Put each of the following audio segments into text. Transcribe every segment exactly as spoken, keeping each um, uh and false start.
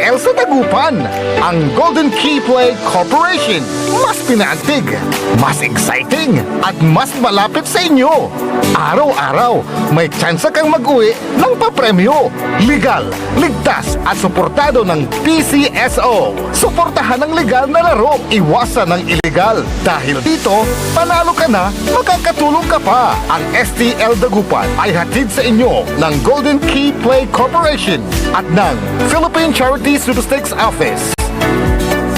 L sa Dagupan, ang Golden Key Play Corporation. Mas pinaantig, mas exciting, at mas malapit sa inyo. Araw-araw, may tsansa kang mag-uwi ng papremyo. Legal, ligtas, at suportado ng P C S O. Suportahan ang legal na laro, iwasan ang illegal. Dahil dito, panalo ka na, makakatulong ka pa. Ang S T L Dagupan ay hatid sa inyo ng Golden Key Play Corporation at ng Philippine Charity Sweepstakes Office.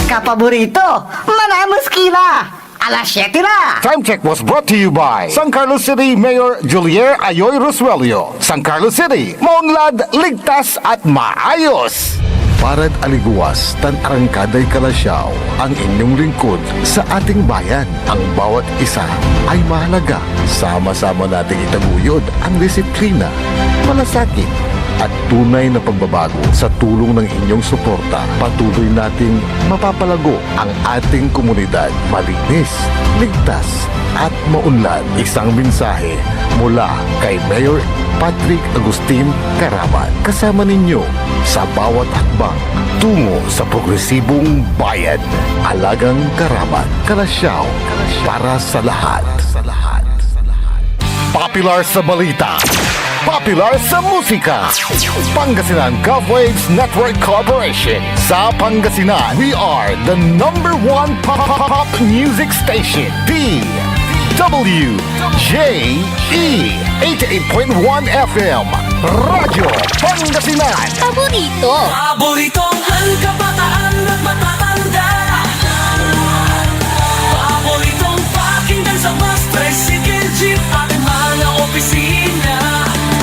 Kapaborito, manamos kila! Alas siyete na! Time check was brought to you by San Carlos City Mayor Julier Ayoy Rosuelio. San Carlos City, maunlad, ligtas at maayos! Parad aligewas tan arangkaday kalasyaw, ang inyong lingkod sa ating bayan. Ang bawat isa ay mahalaga. Sama-sama nating itaguyod ang disiplina, malasakit, at tunay na pagbabago. Sa tulong ng inyong suporta, patuloy nating mapapalago ang ating komunidad. Malinis, ligtas, at maunlad. Isang mensahe mula kay Mayor Patrick Agustin Caraman. Kasama ninyo sa bawat hakbang tungo sa progresibong bayan. Alagang Caraman, kalasyaw para sa lahat. Popular sa balita, popular sa musika. Pangasinan Gov Waves Network Corporation. Sa Pangasinan, we are the number one pop, pop, pop music station, D W J E, eighty-eight point one F M, Radyo Pangasinan. Paborito. Paboritong kabataan at matatanda. Paboritong pakinggan sa bus, tricycle, jeep, at mga opisina.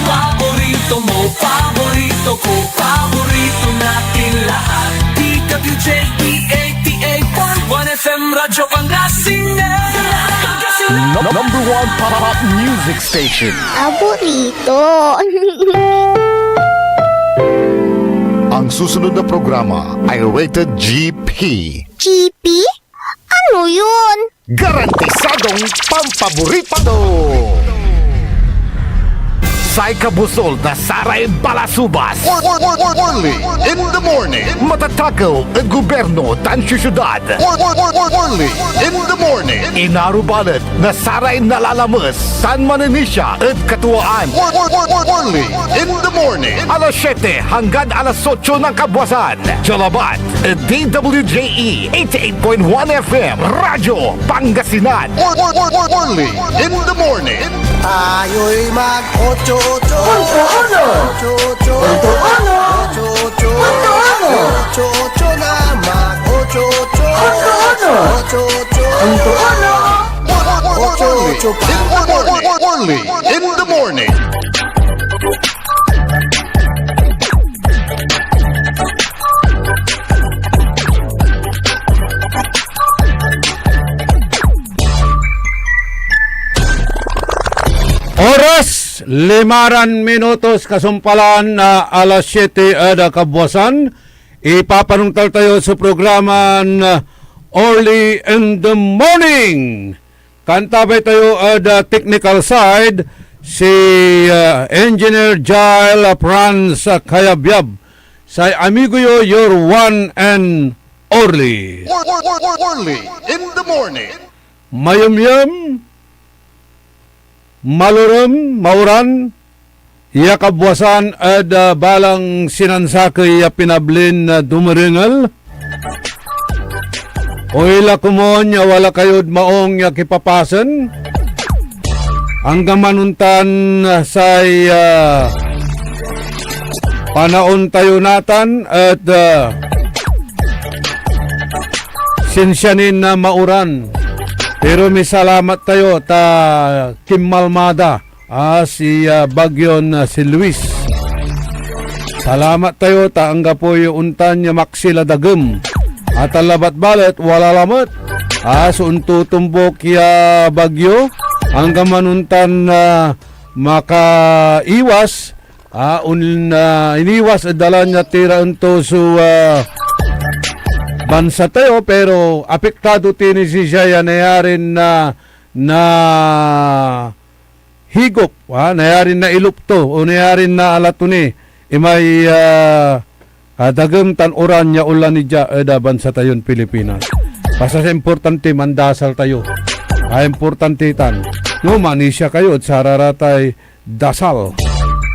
Paborito mo, paborito ko, paborito natin lahat. D W J E eighty-eight point one F M Radyo Pangasinan. Num- number one pop music station. Paborito. Ang susunod na programa ay rated G P. G P? Ano yun? Garantisadong pampaborito! Say kabusol na saray balasubas. Or, or, or, or, Orly in the morning. Matatakew ed gobyerno tan syosyudad. Or, or, or, or, Orly in the morning. Inarubalet na saray nalalames tan manenisia ed katuaan. Or, or, or, or, Orly in the morning. Alas siyete hanggan alas otso ng kabuasan. Dialabat ed D W J E eighty-eight point one F M, Radyo Pangasinan. Or, or, or, or, Orly in the morning. Tayo'y mag-ocho-ocho. Punto uno. Ocho-ocho. Punto uno. Ocho-ocho. Punto uno. Ocho-ocho na mag-ocho-ocho. Punto uno. Ocho-ocho. Punto uno. Or, or, or, or, Orly. Ocho-ocho pa. Or, or, or, or, Orly in the morning. Oras, limaran minutos kasumpalan na alas siyete ed kabuasan. Ipapanongtal tayo so programan Orly in the Morning. Kantabay tayo ed, ah, technical side, si, ah, Engineer Jael, ah, Franz, ah, Kayabyab. Say amigo yo, your one and Orly. Or, or, or, or, Orly in the morning. Mayemyem, malorem, mauran, ya kabuasan ed, ah, balang sinansakey ya pinablin, ah, dumerengel. Oy la komon ya wala kayod maong ya kipapasen. Anggaman ontan, ah, say, ah, panaon tayo natan et, ah, sinsia nin, ah, mauran. Pero misalamat tayo ta kinmalma da, ah, si, ah, Bagyon, ah, si Luis. Salamat tayo ta anggapoy ontan ya maksil a dagem. At labat balet, wala lamet, ah, so ontotombok ya bagyo. Anggaman ontan, ah, makaiwas, ah, on, ah, iniwas ed dalan ya tiraen to so, ah, bansa tayo, pero apektado tini sisya ya nayarin na, na higop, ah, nayarin nailop to, o nayarin naala to ni imay, ah, a dagem tan oran ya onla ni dia ed, ah, bansa tayon Pilipinas. Basta say importante, mandasal tayo. Ah, importante tan. No manisia kayo ed sararatay dasal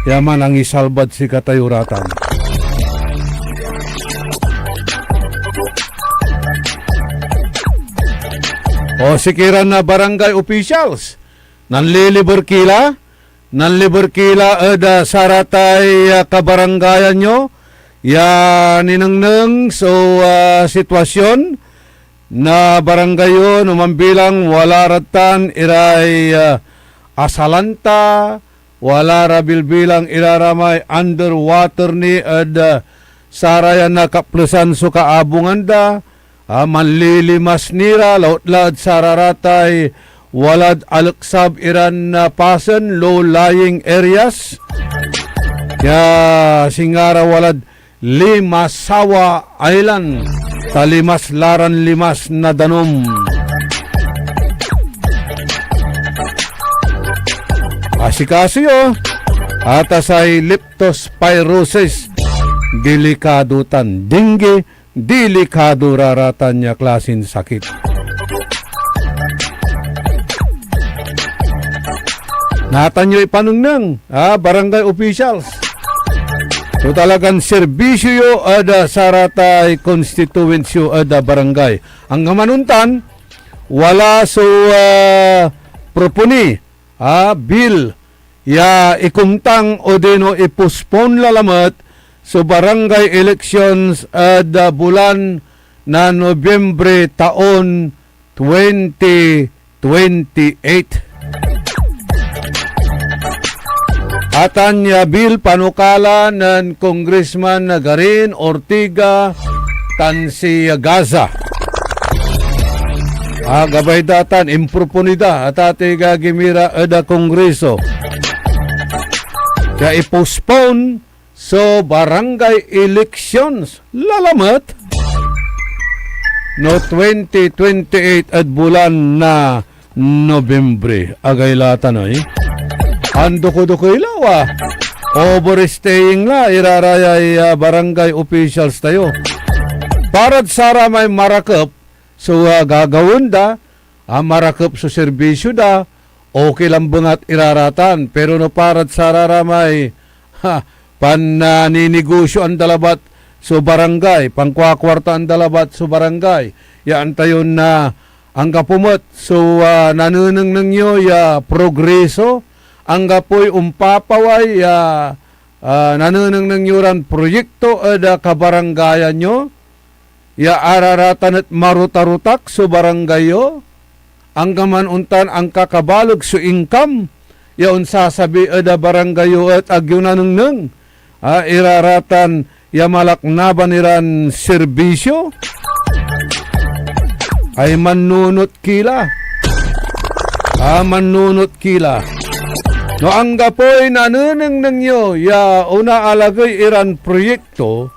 ya manangisalbad sikatayo ratan. O sikiran na barangay officials, nanliliber ki la, nanliber ki la ed, ah, saratay, ah, kabarangayan yo ya ninengneng so, ah, sitwasyon na barangay yo no mambilang wala rad tan iray, ah, asalanta, wala ra bilbilang ira ra may underwater ni ed, ah, sarayan nakaplesan so kaabungan da, ah, manlilimas ni ra, lautla ed sararatay walad aleksab iran, ah, pasen, low-lying areas. Ya singa ra walad Limasawa Island, ta limas la ran limas na danum. Asikaso yo, ata say leptospirosis, delikado tan dengue, delikado ra ratan ya klasin sakit. Natan yo ipanengneng, ah, barangay officials. So talagan serbisyo yo ed, ah, saratay constituents yo ed, ah, barangay. Anggaman ontan, wala so, ah, proponi, ah, bill ya ikumtang odino i-postpone la lamet so barangay elections ed, ah, bulan na Nobyembre taon twenty twenty-eight. Atan ya bill panukala nen Congressman Garin, Ortiga, tan si Gaza. Ah, gabay da tan, improponi da, atati gagimira ed, ah, Kongreso. Kaya i-postpone so barangay elections lalamet no twenty twenty-eight ed bulan na Nobyembre. Agay la tan, oy. Andoko-dokey la, wa. Overstaying la, irarayay, ah, barangay officials tayo. Parad saramay marakep so, ah, gagawaen da, ah, marakep so serbisyo da, okay lan bengat iraratan. Pero no parad sararamay, ha, pan, ah, ninegosyoan da labat so barangay, pankuakuartaan da labat so barangay, ya antayon na anggapo met so, ah, nanenengneng yo ya progreso, anggapoy ompapaway ya, ah, nanenengneng yo ran proyekto ed, ah, kabarangayan yo, ya araratan et marotarotak so barangay yo, anggaman ontan ankakabaleg so income ya onsasabi ed, ah, barangay yo et ag yo nanengneng, ah, iraratan ya malaknaban iran serbisyo? Ay mannunot ki la. Ah, mannunot ki la. No anggapoy nanenengneng yo ya onaalagey iran proyekto,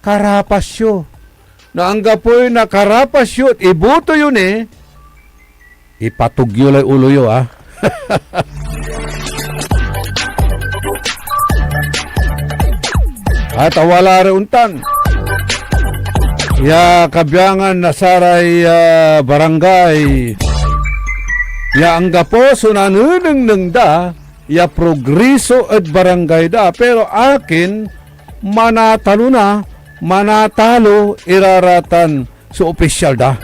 karapas yo. No anggapoy nakarapas yo et iboto yo ni, ipatog yo lay ulo yo, ah. At wala ray ontan ya kabiangan na saray, ah, barangay ya anggapo so nanenengneng da ya progriso ed barangay da, pero akin manatalo na, manatalo iraratan so opisyal da.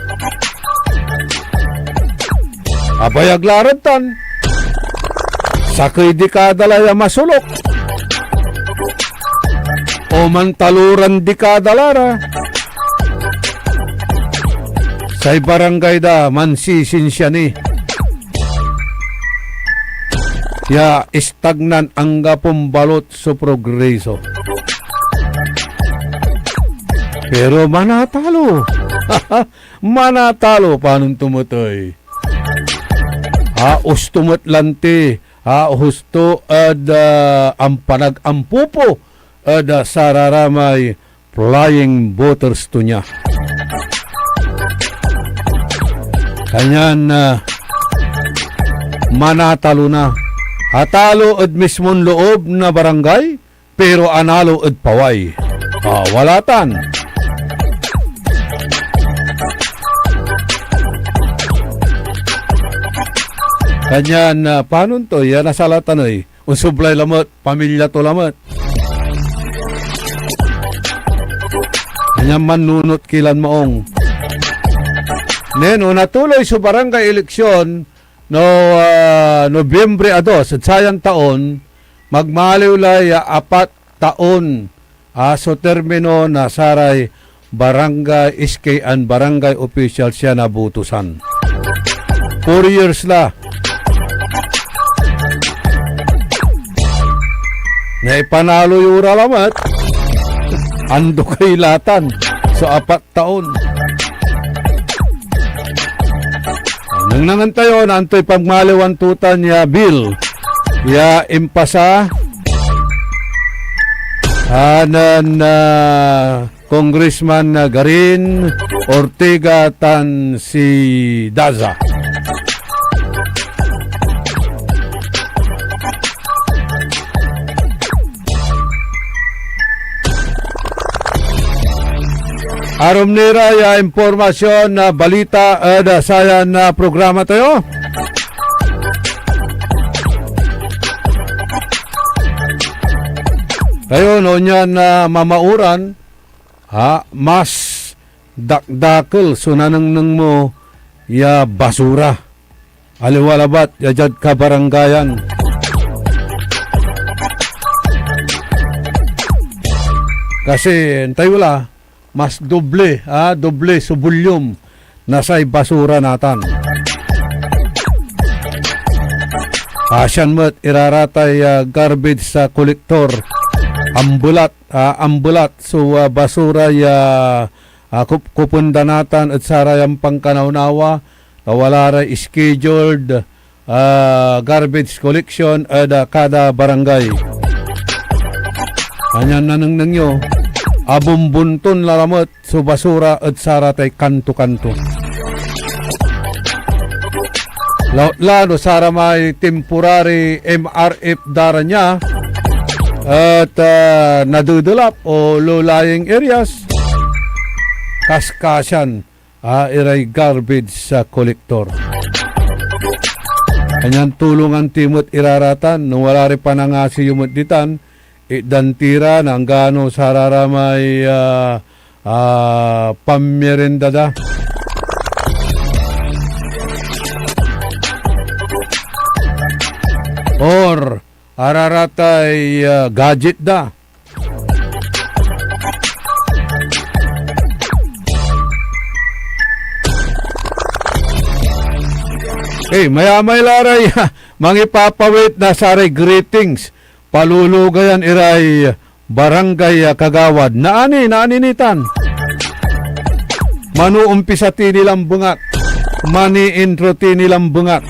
Abayag la rad tan, sakey dekada la ya masolok, o mantaloran dekada la ra. Say barangay da mansisinsia ni ya istagnan, anggapon balot so progriso. Pero manatalo. Manatalo, panon to met ey. Ah, usto met lanti. Ah, husto ed, ah, ampanag-ampupo ed, ah, sararamay flying voters to nia. Kanyan, ah, manatalo na. Atalo ed mismon loob na barangay, pero analo ed paway. Ah, wala tan. Kanyan, ah, panon to? Ya nasalatan ey. Onsublay lamet, pamilya to lamet. Kanyan mannunot ki lan maong. Nen, o natuloy so barangay eleksyon, no, ah, Nobyembre a dos ed sayan taon, magmaliw lay, ah, apat taon, ah, so termino na saray barangay S K and barangay officials ya nabotosan. Four years la. Naipanalo yo ra lamet, ando kay latan so apat taon. Nengnengen tayo na antoy pagmaliwan tutan ya bill ya impasa, ah, nen, ah, Congressman, ah, Garin, Ortega tan si Daza. Arum ni ra ya impormasyon na balita ed, ah, sayan, ah, programa tayo. Tayo, no, niyan, ah, mamauran, ha, mas dakdakel so nanengneng mo ya basura. Aliwa labat ya diad kabarangayan. Kasi, antayo la, mas doble, ah, doble so volume na say basura natan. Asian met iraratay, ah, garbage sa kolektor. Ambelat, ah, ambelat so, ah, basura ya, ah, kup-, kupen da natan ed sarayan pankanawnawa, ta wala ray scheduled, ah, garbage collection ed, ah, kada barangay. Kanyan nanengneng yo, abumbunton la lamet so basura ed saratay kanto-kanto. Lautla no saramay temporary M R F da ra nia et, ah, nadedelap o low-lying areas, kaskasian, ah, iray garbage, ah, collector. Kanyan tulongan ti met iraratan no wala ray panangasi yo met ditan, itdan ti ra na anggano sararamay, ah, ah, pammirinda da. Or araratay, ah, gadget da. Eh, mayamay la ray mangipapawit na saray greetings, palulugayan iray barangay, ah, kagawad. Naani, naani nitan. Mano umpisa ti ni lambengat. Mani intro ti ni lambengat.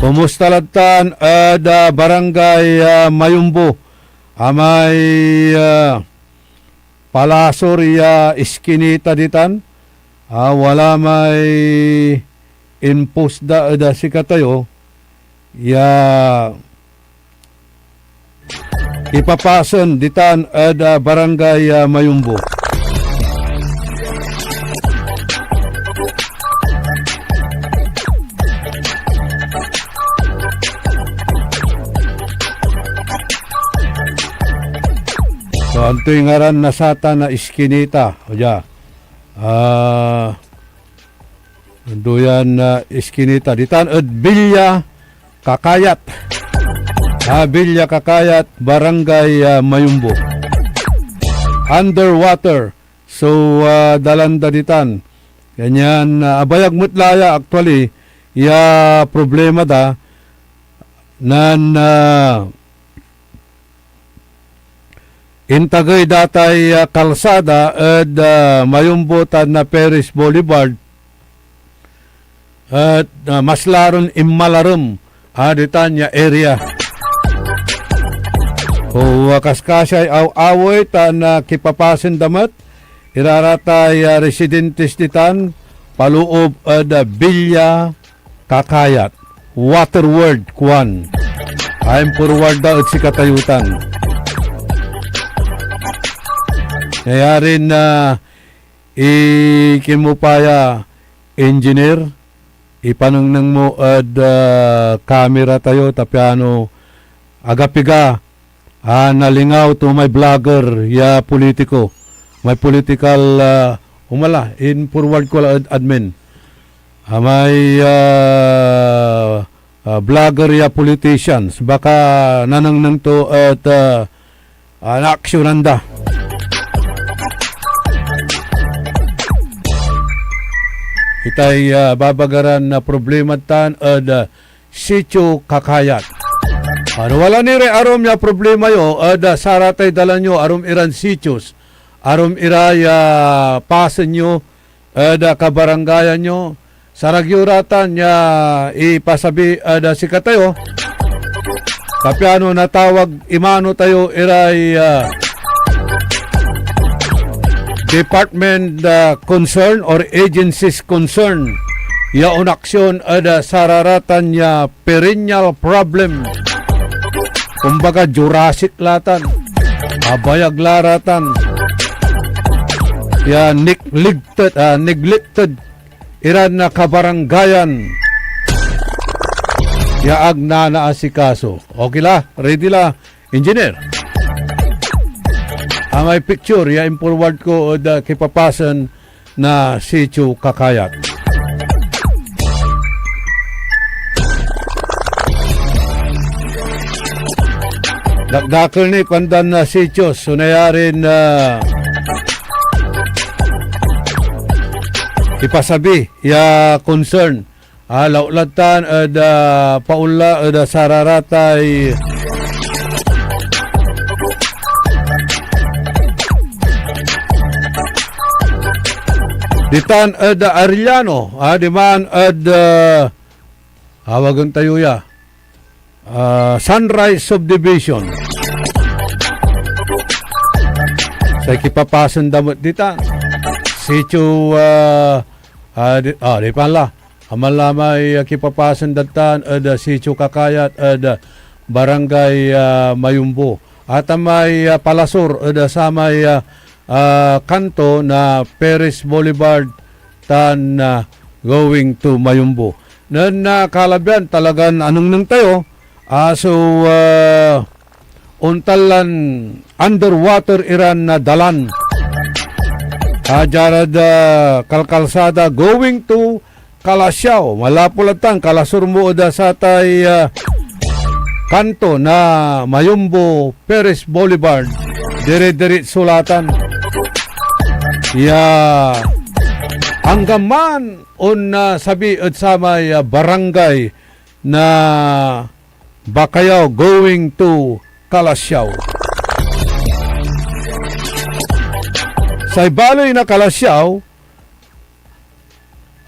Kumusta lad tan ed, ah, barangay, ah, Mayumbo? Amay, ah, palasor ya iskinita ditan, ah, wala may impos da ed, ah, sikatayo ya ipapasen ditan ed, ah, Barangay, ah, Mayumbo. So, antoy ngaran na satan a iskinita? O dia, ah, ando yan, ah, iskinita. Ditan ed Villa Kakayat. Ah, Villa Kakayat, Barangay, ah, Mayumbo. Underwater. So, ah, dalan da ditan. Kanyan, ah, abayag met la ya, actually, ya problema da, nan, ah, intagey da tay, ah, kalsada ed, ah, Mayumbo tan na Perez Boulevard. Et, ah, mas laron inmalarem, ah, ditan ya area. O, ah, kaskasiay aw-awey tan, ah, kipapasen da met, iraratay, ah, residentes ditan, paloob ed, ah, Villa Kakayat. Waterworld, kuan. Ay, forward da ed sikatayo tan. Nayarin, ah, ikin mo pa ya, engineer, ipanengneng mo ed, ah, kamera tayo, ta piano agapiga, ah, nalingaw to may vlogger ya politiko. May political, ah, umala, in-forward ko la ed admin. Ah, may, ah, ah, vlogger ya politicians. Baka nanengneng to et, ah, ah, naaksyonan da. Itay, ah, babagaran na problema tan ed, ah, Sitio Kakayat. Ano, wala ni ray arum ya problema yo ed, ah, saratay dalan yo, arum iran sitios, arum iray, ah, pasen yo ed, ah, kabarangayan yo. Sarag yo ra tan ya ipasabi ed, ah, sikatayo. Ta piano natawag imano tayo iray, ah, department, ah, concern or agencies concern ya onaksyon ed, ah, sararatan ya perennial problem. Kumbaga, Jurassic la tan. Abayag la ra tan. Ya neglected, ah, neglected iran na kabarangayan ya ag nanaasikaso. Okay la? Ready la, engineer? Amay picture ya in-forward ko ed, ah, kipapasen na Sitio Kakayat. Dakdakel ni kuandan na sitios so nayarin, ah, ipasabi ya concern. Ah, lautlad tan ed, ah, paonla ed, ah, sararatay ditan ed, ah, Arellano, ah, diman ed, ah, awagen tayo ya, ah, Sunrise Subdivision. Say kipapasen da met ditan. Sitio, ah, ah, di, ah, di pa la. Aman la may, ah, kipapasen dad tan ed, ah, Sitio Kakayat ed, ah, Barangay, ah, Mayumbo. At amay, ah, palasur ed, ah, samay, ah, ah, kanto na Perez Boulevard tan, ah, going to Mayumbo. Nen, ah, kalabian, talagan anengneng tayo, ah, so, ah, ontan lan underwater iran na dalan. Ah, diarad, ah, kalkalsada going to Calasiao. Malapud latan, kalasur mo ed, ah, satay, ah, kanto na Mayumbo Perez Boulevard. Dire-diretso la tan. Ya, anggaman on, ah, sabi ed samay, ah, barangay na Bacayao going to Calasiao. Say baley na Calasiao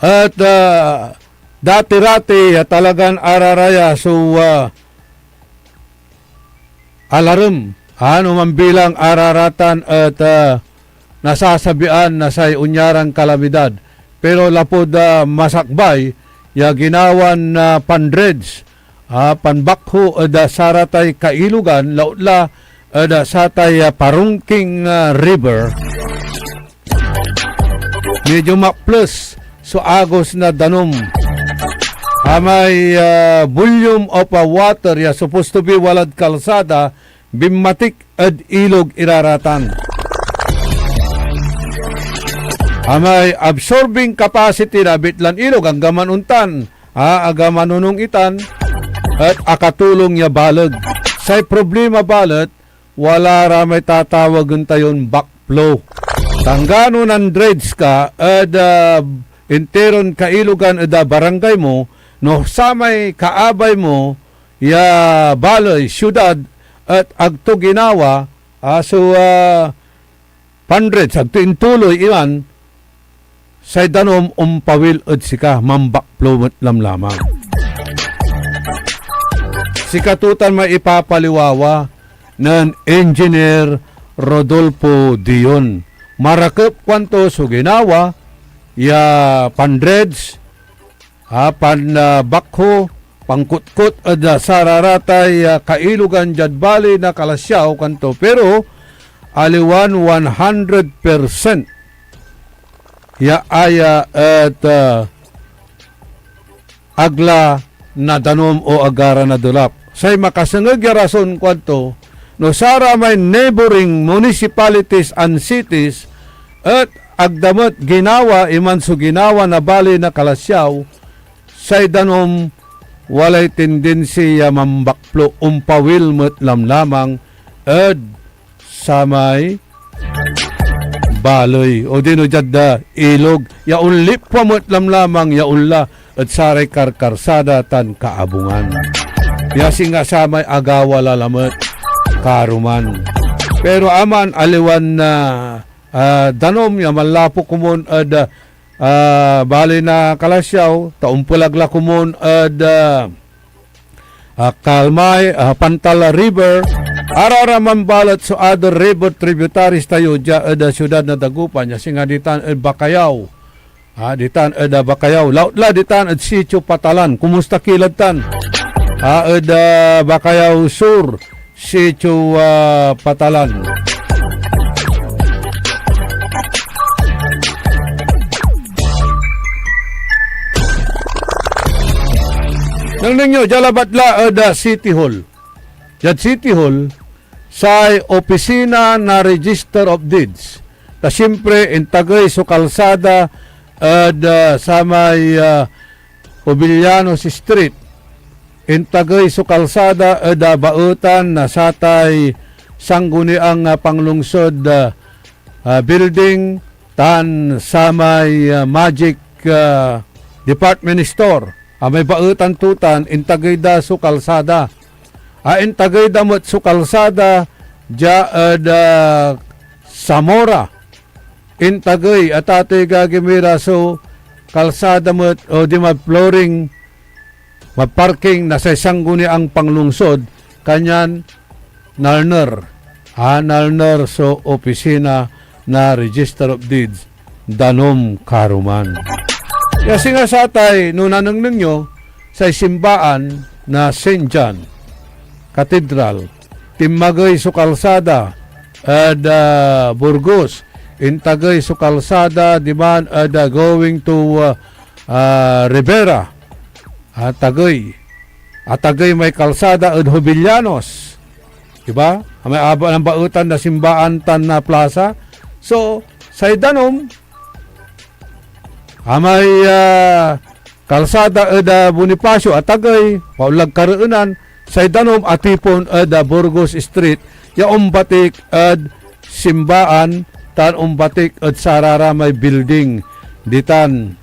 et, ah, dati-rati ya talagan araraya so, ah, alarem, ah, no mambilang araratan et, ah, nasasabian na say onyaran kalamidad. Pero lapud, ah, masakbay ya ginawan, ah, pan-dredge, ah, panbakho ed, ah, saratay kailogan, lautla ed, ah, satay, ah, Parungking, ah, River, medyo maples so agos na danum. Amay, ah, volume of, ah, water ya supposed to be walad kalsada, binmatik ed ilog iraratan. Amay absorbing capacity na abitlan ilog, anggaman ontan, ah, aga manonong itan, et akatulong ya baleg. Say problema balet, wala ra may tatawagen tayon backflow. Tanggano nan-dredge ka ed, ah, interon kailogan ed, ah, barangay mo, no samay kaabay mo ya baley, siudad, et ag to ginawa, ah, so, ah, pan-dredge, ag to intuloy iman, say danum ompawil ed sika, mambakflow met lamlamang. Sikato tan may ipapaliwawa nen Engineer Rodolfo Dion. Marakep kuanto so ginawa ya pan-dredge, ah, pan, ah, backhoe, pankutkot ed, ah, sararatay, ah, kailogan diad baley na Calasiao, kuanto. Pero aliwan one hundred percent ya aya et, ah, ag la nadanom o agara na delap. Say makasengeg ya rason, kuanto, no saramay neighboring municipalities and cities et ag da met ginawa iman so ginawa na baley na Calasiao, say danom walay tindensi ya mambakplo, ompawil met lamlamang ed samay baley, odino diad, ah, ilog, ya onlipwa met lamlamang ya onla ed saray karkarsada tan kaabungan. Ya singa samay agawa la lamet, karuman. Pero aman aliwan, ah, ah, danom ya manlapu komun ed, ah, baley na Calasiao, ta ompelag la komun ed, ah, ah, Kalmay, ah, Pantal River, araraman balet so other river tributaries tayo dia ed, ah, siudad na Dagupan, ya singa ditan ed Bacayao. Ah, ditan ed, ah, Bacayao. Lautla ditan ed Sitio Patalan. Kumusta ki lad tan? Ah, ed, ah, Bacayao Sur, Sitio, ah, Patalan. Nengneng yo, dia labat la ed, ah, City Hall. Diad City Hall, say opisina na Register of Deeds. Ta siyempre, intagey so kalsada ed, ah, samay, ah, Jovellanos Street. Intagey so kalsada ed, ah, baetan na satay sangguniang, ah, panlungsod, ah, ah, building tan samay, ah, Magic, ah, Department Store. Amay baetan to tan intagey da so kalsada. Ah, intagey da met so kalsada dia ed, ah, Zamora. Intagey, atatey gagi mi ra, so kalsada met, o di may flooring, may parking na say sangguniang panlungsod, kanyan nalner, ah, nalner so opisina na Register of Deeds, danom karuman. Ya singa satay, no nanengneng yo, say simbaan na Saint John Cathedral, tinmagey so kalsada ed, ah, Burgos, intagey so kalsada diman ed, ah, going to, ah, ah, Rivera. Atagey. Atagey may kalsada ed Jovellanos. Diba? May aba ng baetan na simbaan tan na plaza. So, say danom, amay, ah, kalsada ed, ah, Bonifacio, atagey, paonlag kareenan, say danom atipon ed, ah, Burgos Street, ya ombatik ed simbaan tan ombatik ed sararamay building ditan,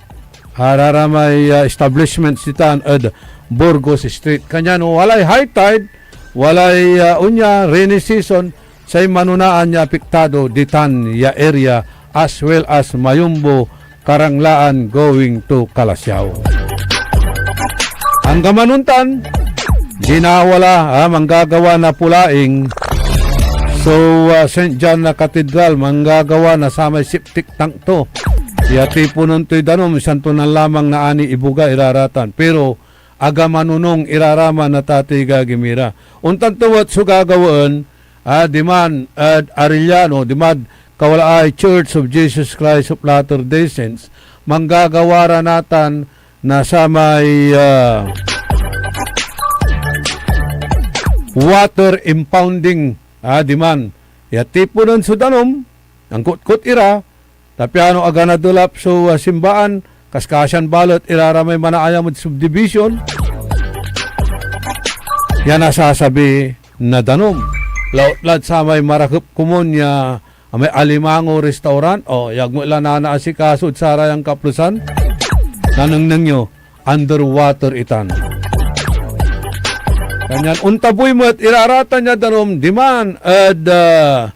sararamay, ah, establishments ditan ed Burgos Street. Kanyan walay high tide, walay, ah, onya, rainy season, say manonaan ya apektado ditan ya area as well as Mayombo, Karanglaan going to Calasiao. Anggaman ontan, ginawa la, ah, manggagawa na pulaing. So, ah, Saint John na Cathedral, manggagawa na samay septic tank to. Ya tiponen toy danom, santo na lamang naani ibuga iraratan. Pero, aga manonong iraraman na tatey gagi mi ra. Ontan to met so gagawaen, ah, diman ed Arellano, dimad kawalaay Church of Jesus Christ of Latter-day Saints, manggagawa ra natan na samay, ah, water impounding, ah, diman. Ya tiponen so danom, angkutkot ira, ta piano aga nadelap so, ah, simbaan, kaskasian balet iraramay manaayam ed subdivision, ya nasasabi na danom. Lautlad samay marakep komun ya amay Alimango Restaurant, o, ya ag met la nanaasikaso ed sarayan kaplesan, nanengneng yo, underwater itan. Kanyan ontabuy met iraratan ya danom diman ed, ah,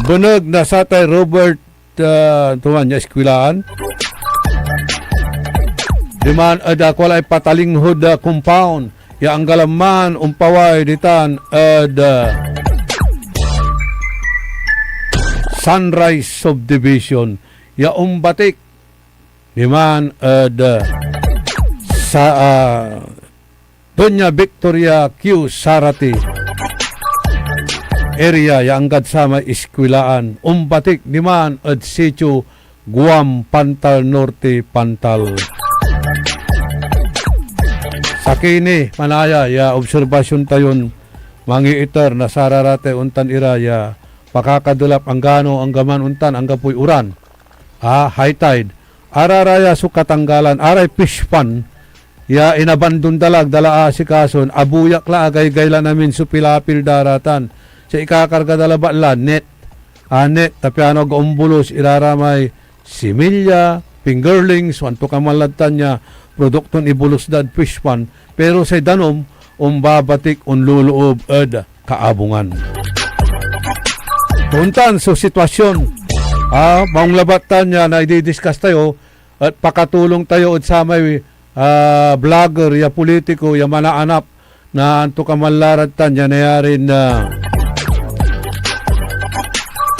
beneg na satay Robert, ah, tuman ya eskwelaan. Diman ed, ah, walay patalinghod, ah, compound ya anggalamman ompaway ditan ed, ah, Sunrise Subdivision ya ombatik diman ed, ah, sa, ah, Peña Victoria Q Sarati area ya anggad samay iskwilaan, ombatik diman ed sitio Guam, Pantal Norte, Pantal. Sakey ni manaya ya obserbasyon tayon mangiiter na sararatay ontan ira ya pakakadelap anggano anggaman ontan anggapoy uran. Ah, high tide. Araraya so katanggalan, aray fish pond ya inabandon da la, ag da la asikason, abuyak la, agaygay lan amin so pilapil da ra tan. Say ikakarga da labat la, net. Ah, net, ta piano ag ombulos ira ra may similya, fingerlings, o antokaman lad tan ya produkton ibulos dad fish pond. Pero say danom, ombabatik, onloloob ed kaabungan. Ontan so sitwasyon. Ah, maong labat tan ya naididiskas tayo, et pakatulong tayo ed samay, ah, vlogger ya politiko ya manaanap na antokaman la rad tan ya nayarin, ah,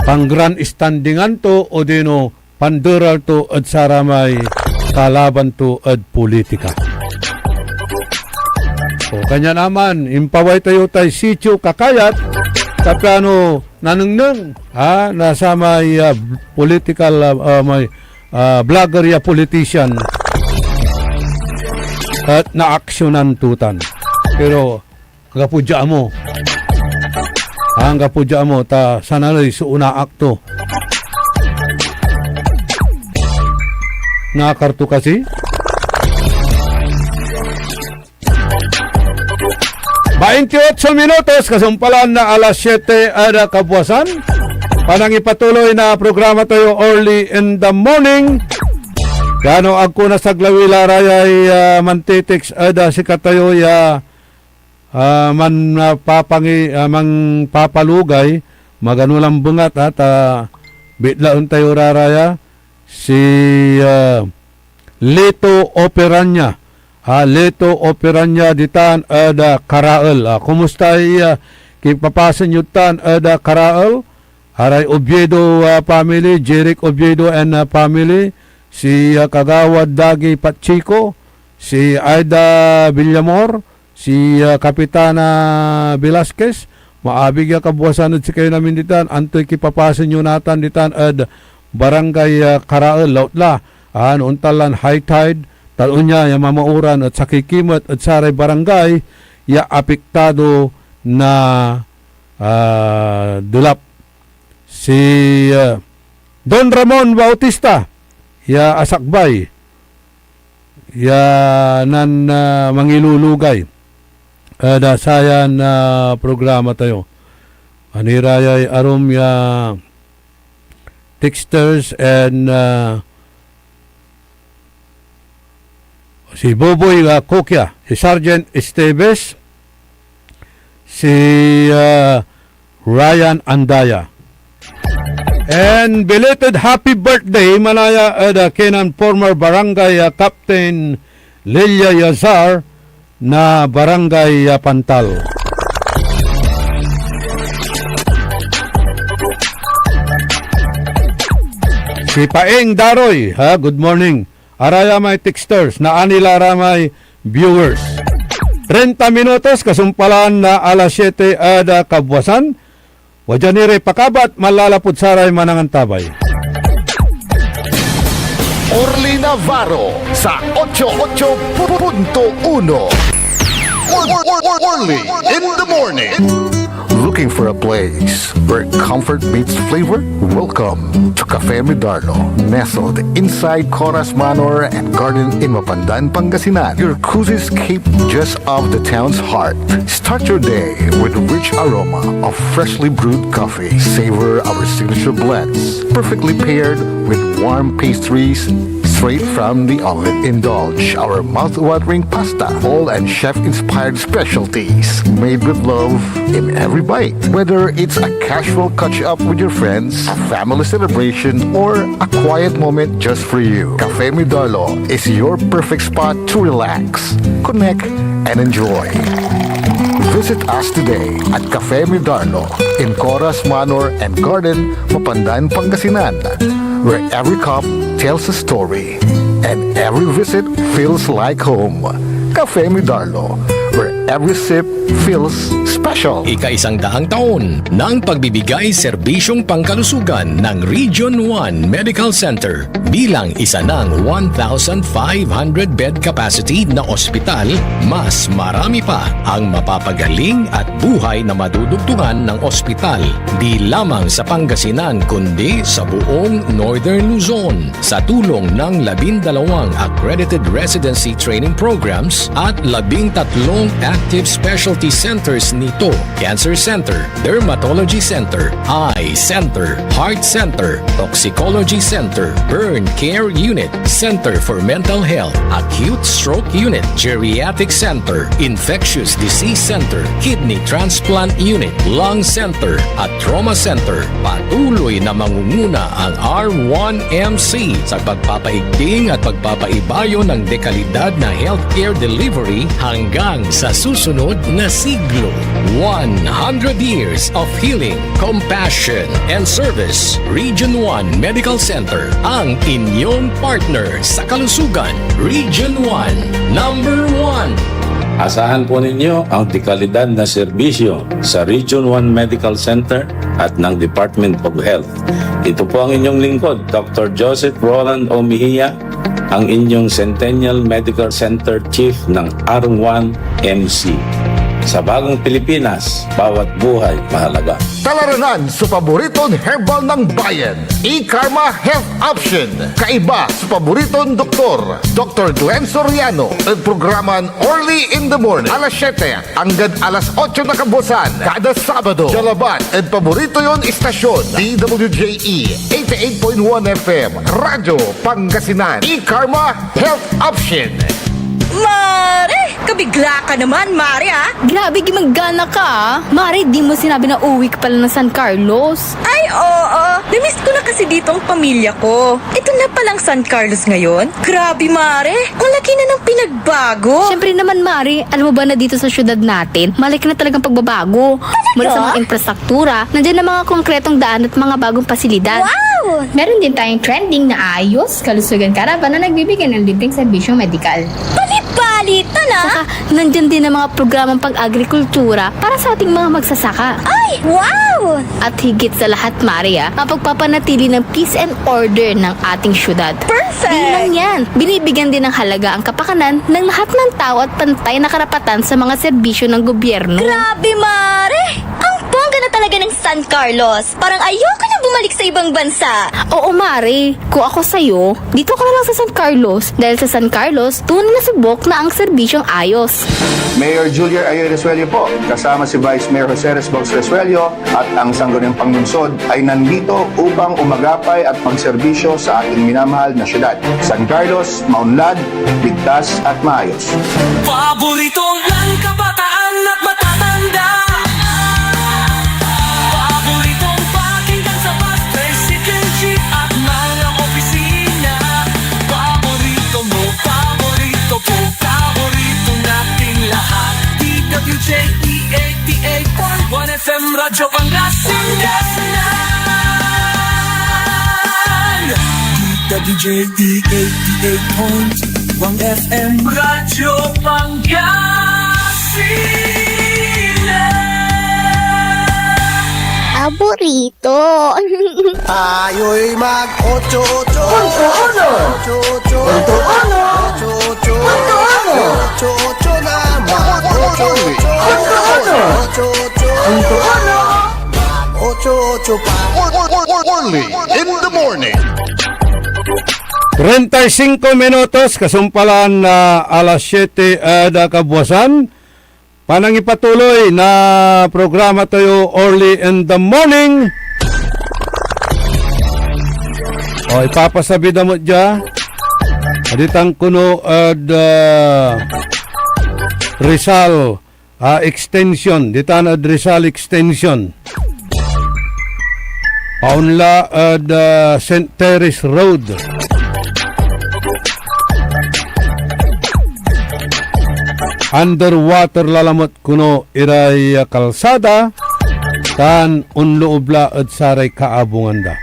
pang-grandstandingan to odino panderal to ed saramay kalaban to ed politika. O, kanyan aman, impaway tayo tay sitio Kakayat, ta piano nanengneng, ha, na samay, ah, political, ah, ah, may, ah, vlogger ya politician et naaksyonan to tan. Pero anggapo dia amo. Anggapo dia amo, ta sananey so onaak to. Nakar to kasi. Baintiotso minutos, kasumpalan na alas siete ed kabuasan. Panangipatuloy na programa tayo early in the morning. Kano agko nasaglawi la rayay, ah, mantitext ed, ah, sikatayo ya ah, man, ah, papangi-, ah, mangpapalugay, magano lan bengat, ah, ta bitlaen tayo ra raya, si, ah, Lito Operanya. Ah, Lito Operanya ditan ed, ah, Karael. Ah, kumusta ya, ah, kipapasen yod tan ed, ah, Karael? Aray Oviedo, ah, family, Jeric Oviedo and, ah, family, si, ah, Kagawad Dagi Pacheco, si Aida Villamor, si, ah, Kapitana Velasquez, maabig ya kabuasan ed sikayon amin ditan. Antoy kipapasen yo natan ditan ed Barangay, ah, Karael, laut la, ah, no ontan lan high tide, tan onya ya mamaoran et sakey ki met ed saray barangay ya apektado na, ah, delap. Si, ah, Don Ramon Bautista ya asakbay ya nan, ah, mangilulugay ed, ah, sayan, ah, programa tayo. Anirayay arum ya texters and, ah, si Boboy, ah, Coquia, si Sergeant Esteves, si, ah, Ryan Andaya. And belated happy birthday, manaya ed, ah, kinen former barangay, ah, Captain Lilia Yazar na Barangay, ah, Pantal. Si Paeng Daroy, ha, good morning. Araya may texters, naani la ra may viewers. Treinta minutos, kasumpalan na alas siete ed, ah, kabuasan. Wadya ni ray pakabat manlalapud saray manangantabay. Orly Navarro sa ocho ocho punto uno. Or-, or-, or-, Orly in the morning. Looking for a place where comfort meets flavor? Welcome to Cafe Midarno, nestled inside Coras Manor and Garden in Mapandan, Pangasinan. Your cozy escape just off the town's heart. Start your day with a rich aroma of freshly brewed coffee. Savor our signature blends, perfectly paired with warm pastries straight from the oven. Indulge our mouth-watering pasta, bold and chef-inspired specialties, made with love in every bite. Whether it's a casual catch-up with your friends, a family celebration, or a quiet moment just for you, Cafe Midarlo is your perfect spot to relax, connect, and enjoy. Visit us today at Cafe Midarlo in Coras Manor and Garden, Mapandan, Pangasinan, where every cup tells a story and every visit feels like home. Cafe Midarlo, where Every sip feels special. Ikaisang daang taon ng pagbibigay serbisyong pangkalusugan ng Region one Medical Center. Bilang isa ng one thousand five hundred bed capacity na ospital, mas marami pa ang mapapagaling at buhay na madudugtungan ng ospital, di lamang sa Pangasinan, kundi sa buong Northern Luzon. Sa tulong ng labindalawang accredited residency training programs at labintatlong active specialty centers nito, Cancer Center, Dermatology Center, Eye Center, Heart Center, Toxicology Center, Burn Care Unit, Center for Mental Health, Acute Stroke Unit, Geriatric Center, Infectious Disease Center, Kidney Transplant Unit, Lung Center, at Trauma Center. Patuloy na mangunguna ang R one M C sa pagpapaigting at pagpapaibayo ng dekalidad na healthcare delivery hanggang sa susunod na siglo. One hundred years of healing, compassion, and service. Region one Medical Center, ang inyong partner sa kalusugan. Region one, number one. Asahan po ninyo ang dekalidad na serbisyo sa Region one Medical Center at ng Department of Health. Ito po ang inyong lingkod, Doctor Joseph Roland O. Mejia, ang inyong Centennial Medical Center Chief ng R one M C. Sa bagong Pilipinas, bawat buhay mahalaga. Talaranan so paboriton herbal ng bayan, E-Karma Health Option. Kaiba so paboriton doktor, Doktor Glenn Soriano, ed programan Early in the Morning, alas siyete anggad alas otso na kabuasan, kada Sabado. Dia labat ed paborito yon istasyon, D W J E eighty-eight point one F M, Radyo Pangasinan. E-Karma Health Option. Mare! Kabigla ka naman, Mare, ah! Grabe, gimagana ka, ah! Mare, di mo sinabi na uwi ka pala ng San Carlos. Ay, oo. Namiss ko na kasi dito ang pamilya ko. Ito na palang San Carlos ngayon. Grabe, Mare. Ang laki na ng pinagbago. Siyempre naman, Mare. Alam mo ba na dito sa syudad natin, malaki na talagang pagbabago. Talaga? Mula sa mga infrastruktura, nandiyan na mga konkretong daan at mga bagong pasilidad. Wow! Meron din tayong trending na Ayos Kalusugan Caravan na nagbibigay ng libreng serbisyong medikal. Bali-bali, tala? Saka, nandiyan din ang mga programang pag-agrikultura para sa ating mga magsasaka. Ay, wow! At higit sa lahat, Mare, ah, mapagpapanatili ng peace and order ng ating syudad. Perfect! Di lang yan, binibigyan din ng halaga ang kapakanan ng lahat ng tao at pantay na karapatan sa mga serbisyo ng gobyerno. Grabe, Mare! Ang bongga na talaga ng San Carlos. Parang ayoko na bumalik sa ibang bansa. Oo, Mare. Kung ako sa'yo, dito ka na lang sa San Carlos, dahil sa San Carlos, tunay na subok na ang serbisyong ayos. Mayor Julian Ayoy Resuello po, kasama si Vice Mayor Jose Resbox Resuello at ang Sangguniang Panlungsod ay nandito upang umagapay at magserbisyo sa ating minamahal na syudad, San Carlos, maunlad, ligtas at maayos. Paborito ng kabataan at matatanda. Paboritong pakinggan sa bus, tricycle, jeep at mga opisina. Paborito mo, paborito ko, paborito nating lahat. D W J E eighty-eight point one F M Radyo Pangasinan. D W J E eighty-eight point one F M Radyo Pangasinan. Paborito. Tayo'y mag-ocho-ocho. Punto uno. Ocho-ocho. Punto uno. Ocho-ocho. Ocho-ocho. Punto uno. Ocho-ocho naman. Ocho-ocho. Punto uno. Ocho-ocho. Punto uno. Mag-ocho-ocho pa. Early in the morning. Treinta y cinco minutos, kasumpalan na alas siyete, eh, da kabuasan. Panangipatuloy na programa tayo, Early in the Morning. O, ipapasabi da mo dia. Aditan kuno ed, ah, Rizal, ah, Extension. Ditan ed Rizal Extension. Paunla ed, ah, Saint Terry's Road. Underwater lalamot kuno iray, ah, kalsada, tan onloob la ed saray kaabungan da.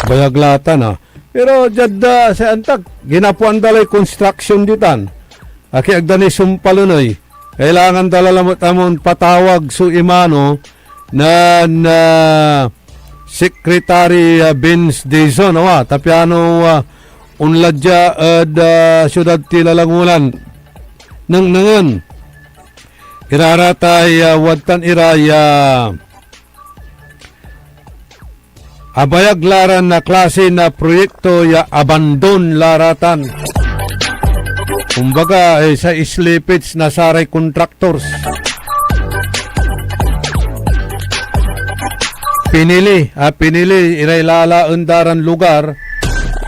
Bayag la tan, ah. Pero diad, ah, say antak, ginapoan da lay construction ditan. Aki ag da nisumpal ey. Kailangan da la lamet a manpatawag so imano nen, ah, Secretary, ah, Vince Dizon, awa, ta piano, ah, onla dia ed, ah, siudad ti Lalangulan. Nengnengen, iraratay, ah, wadtan ira ya abayag la ran na klase na proyekto ya abandon la ratan. Kumbaga, eh, say slippage na saray contractors. Pinili, ah, pinili iray lalaen da ran lugar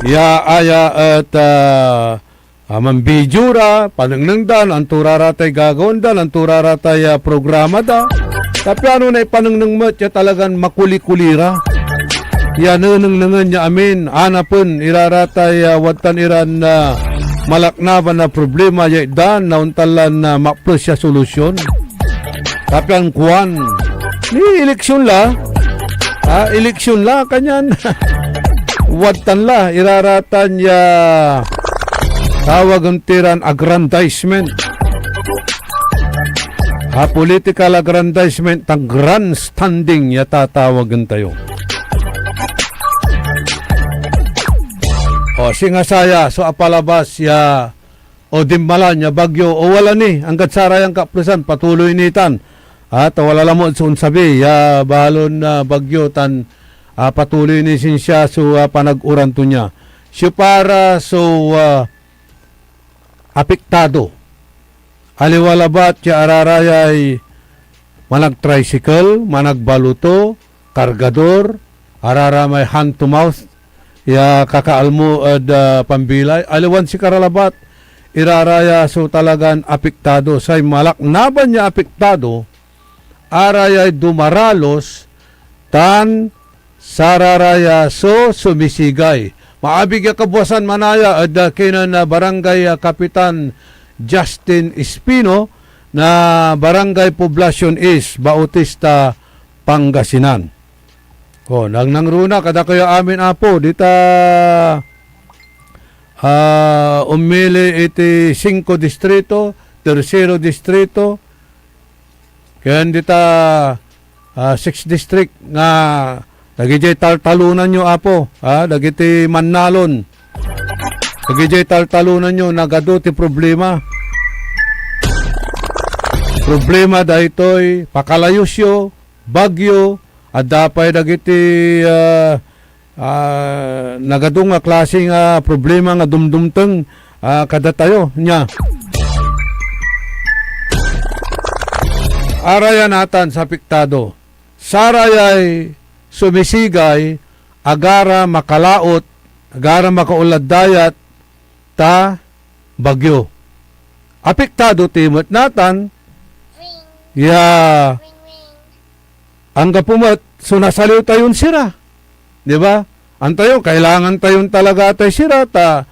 ya aya et, ah, ah, manbidio ra, panengneng da, no anto ra ratay gagawaen da, no anto ra ratay, ah, programa da. Ta piano na ipanengneng met ya talagan makuli-kuli ra. Ya nenengnengen ya amin, anapen ira ratay, ah, wadtan iran, ah, malaknaban a problema ya itdan na ontan lan, ah, maples ya solusyon. Tapi ankuan, ni eleksyon la, ah, eleksyon la, kanyan wadtan la, ira ratan ya tawagen ti ran aggrandizement. Ah, political aggrandizement tan grandstanding ya tatawagen tayo. O, singa saya so apalabas ya o dinmalan ya bagyo, o wala ni, anggad sarayan kaplesan, patuloy ni tan. Ah, ta wala lamet so onsabi ya balon, ah, bagyo tan, ah, patuloy ni sinsia so, ah, panag-uran to nia. Siopara so, ah, apektado? Aliwa labat ya ararayay manag-tricycle, managbaluto, kargador, araramay hand to mouth ya kakaalmo ed, ah, pambilay. Aliwan sikara labat, iraraya so talagan apektado. Say malaknaban ya apektado, arayay dumaralos tan sararaya so sumisigay. Maabig ya kabwasan manaya ed, ah, kinen, ah, Barangay, ah, Kapitan Justin Espino na Barangay Poblacion East, Bautista, Pangasinan. O, nangnangruna, kadakayo amin, Apo, dita, ah, umili iti singko distrito, tersero distrito, ken dita, ah, six district nga dagijay taltalonan yo, Apo, ah, dagiti mannalon. Dagijay taltalonan yo, nagado ti problema. Problema daytoy pakalayus yo, bagyo, adda pay dagiti, ah, ah, nagadung a klase nga problema nga dumdumteng, ah, kadatayo nia. Araya natan sa apektado. Sarayay sumisigay, agara makalaot, agara makaonlad dayat, ta bagyo. Apektado ti met natan ya anggapo met so nasaliw tayon sira. Di ba? Antayo, kailangan tayon talaga tay sira ta,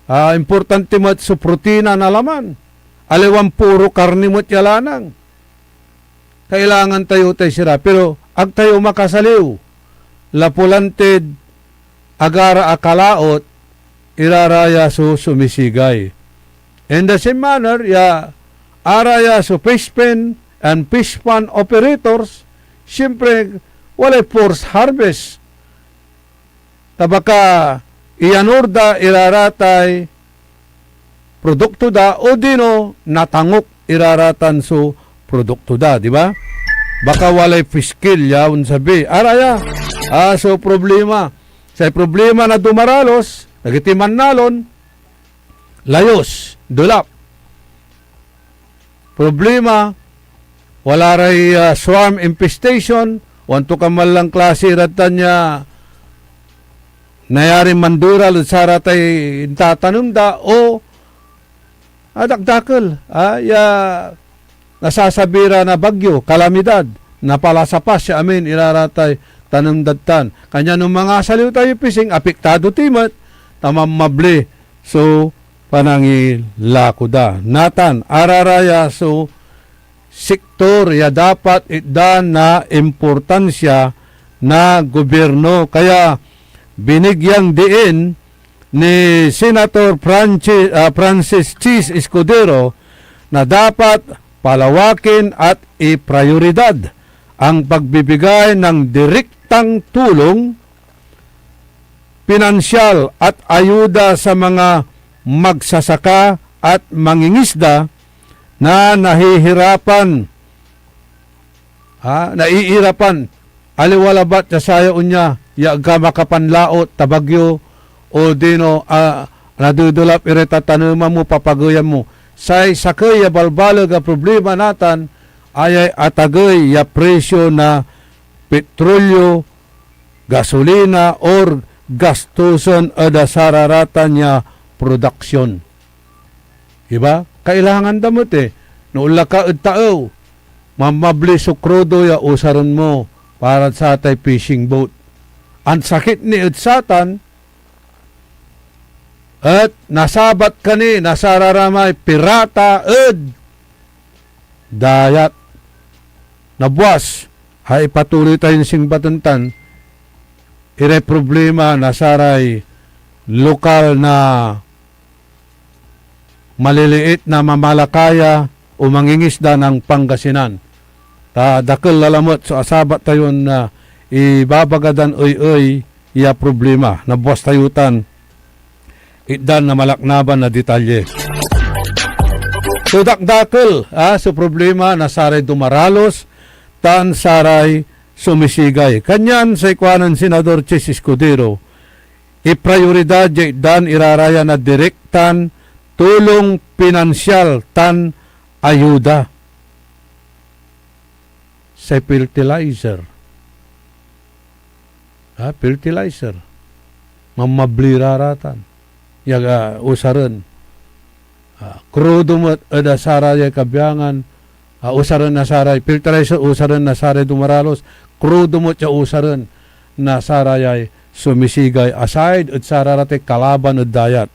ah, importante met so protina na laman. Aliwan puro karni met ya lanang. Kailangan tayo tay sira, pero ag tayo makasaliw. Lapu lan tid agara a kalaot, iraraya so sumisigay. In the same manner, ya araya so fish pen and fish pond operators, siyempre, walay forced harvest. Ta baka iyanur da iraratay produkto da, odino natangok iraratan so produkto da, di ba? Baka walay fish kill ya onsabi. Araya, ah, so problema. Say problema na dumaralos, dagiti mannalon, layus, dolap. Problema, wala ray, ah, swarm infestation, o antokaman lang klase ratan ya nayarin mandural ed saratay intatanem da, o, ah, dakdakel, ah, ya nasasabi ra na bagyo, kalamidad, napalasapas ya amin iraratay tanem dad tan. Kanyan no mangasaliw tayoy pising, apektado ti met, ta manmabli so panangilako da. Natan, araraya so sektor ya dapat itdan na importansia na gobyerno. Kaya binigyan diin ni Senator Francis, ah, Francis Chis Escudero na dapat palawakin at iprayoridad ang pagbibigay ng direktang tulong pinansyal at ayuda sa mga magsasaka at mangingisda na nahihirapan, ha, naiirapan, aliwa labat ya saya onya ya agka makapanlaot ta bagyo, odino, ah, nadedelap iray tataneman mo, papageyan mo. Say sakey ya balbaleg a problema natan ayay atagey ya presyo na petrolyo, gasolina, or gastusen ed sararatan ya produksyon. Iba? Kailangan da met, eh. No onla ka ed taew, mamabli so krudo ya usaren mo para satay fishing boat. Ansakit ni ed satan, et nasabat ka ni na sararamay pirata ed dayat. Nabuas, ha ipatuloy tayon singbaten tan, iray problema na saray lokal na maliliit na mamalakaya o mangingisda ng Pangasinan. Ta dakel la lamet so asabat tayon, ah, ibabaga dan ey-ey ya problema. Nabuas tayo tan itdan na malaknaban na detalye. So, dakdakel, ah, so problema na saray dumaralos tan saray sumisigay. Kanyan say kuanen Senador Chiz Escudero, iprayoridad ya itdan ira ra ya na direktan tulong pinansyal tan ayuda. Say fertilizer. Ha, fertilizer. Mamabli ra ra tan. Ya, ah, usaren. Ah, krudo met ed sarayay kabiangan, ah, usaren na saray fertilizer, usaren na saray dumaralos, krudo met ya usaren na sarayay sumisigay, aside ed sararatay kalaban ed dayat.